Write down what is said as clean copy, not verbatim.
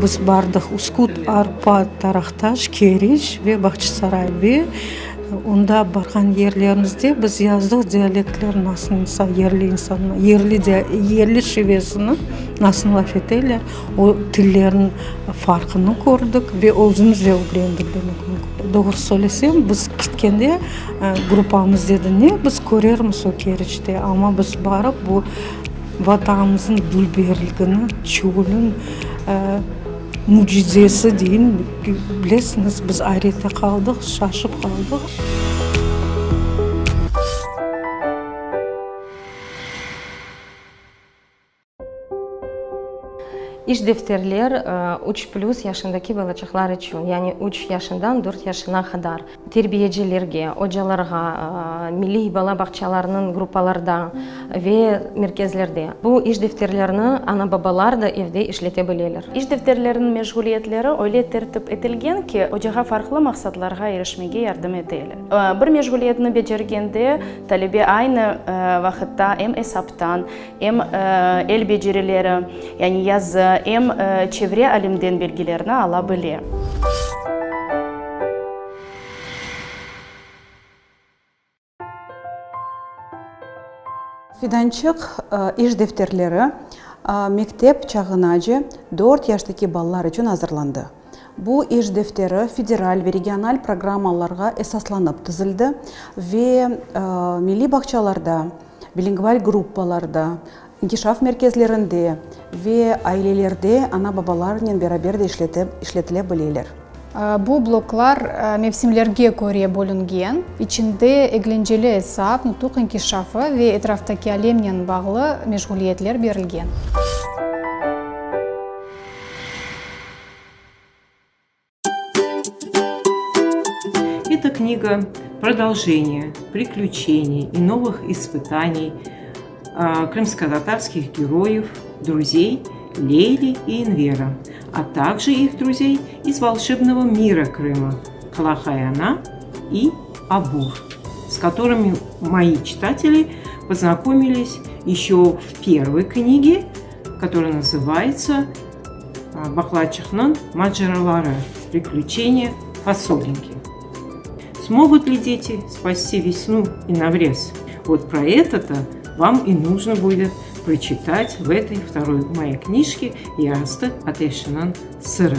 Biz bardıq Uskut, Arpat, Taraqtaş, Keriç ve Bağçasaray. Ve onda barğan yerlerimizde biz yazdıq dialektler nasıl insan, yerli insanlar, yerli yerli şivesini nasıl laf eteler, o tillerniñ farqını kördik ve özümiz de ögrendik demek mümkün. Doğru söylesem, biz ketkende gruppamız dedi, ne biz körermiz o Keriçte, amma biz barıp bu Vatanımıznıñ dülberligini, çölüñ mücizesi deyin, bilesiñiz, biz ayrette qaldıq, şaşıp qaldıq. İş defterler üç plüs yaşındaki balaçıqlar içün, yani üç yaşından dört yaşına qadar. Terbiyecilerge, ocalarğa, milliy bala bağçalarınıñ gruppalarda ve merkezlerde bu iş defterlerini ana-babalar da evde işlete bileler. İş defterleriniñ meşğuliyetleri öyle tertip etilgen ki, ocağa farqlı maqsatlarğa irişmege yardım eteler. Bir meşğuliyetni becergende, talebe aynı vaqıtta em esaptan, em el becerileri, yani yazı, em çevre alimden bilgilerni ala bile. Fidançıq iş defterleri mektep çağınace dört yaştaki balalar içün azırlandı. Bu iş defteri federal ve regional programmalarğa esaslanıp tizildi ve milliy bağçalarda, bilingval gruppalarda, inkişaf merkezlerinde ve ailelerde ana-babalarnen beraber de işletile bileler. Bu bloklar mevsimlerge köre bölüngen, içinde eglenceli esap, nutuq inkişafı ve etraftaki alemnen bağlı meşğuliyetler berilgen. Эта книга продолжение приключений и новых испытаний крымско-татарских героев, друзей Лейли и Энвера, а также их друзей из волшебного мира Крыма Калахаяна и Абур, с которыми мои читатели познакомились еще в первой книге, которая называется Баклачехнан Маджаралары. Приключения фасолинки. Смогут ли дети спасти весну и наврез? Вот про это-то вам и нужно будет прочитать в этой второй моей книжке Ярасты Атешинан Сыры.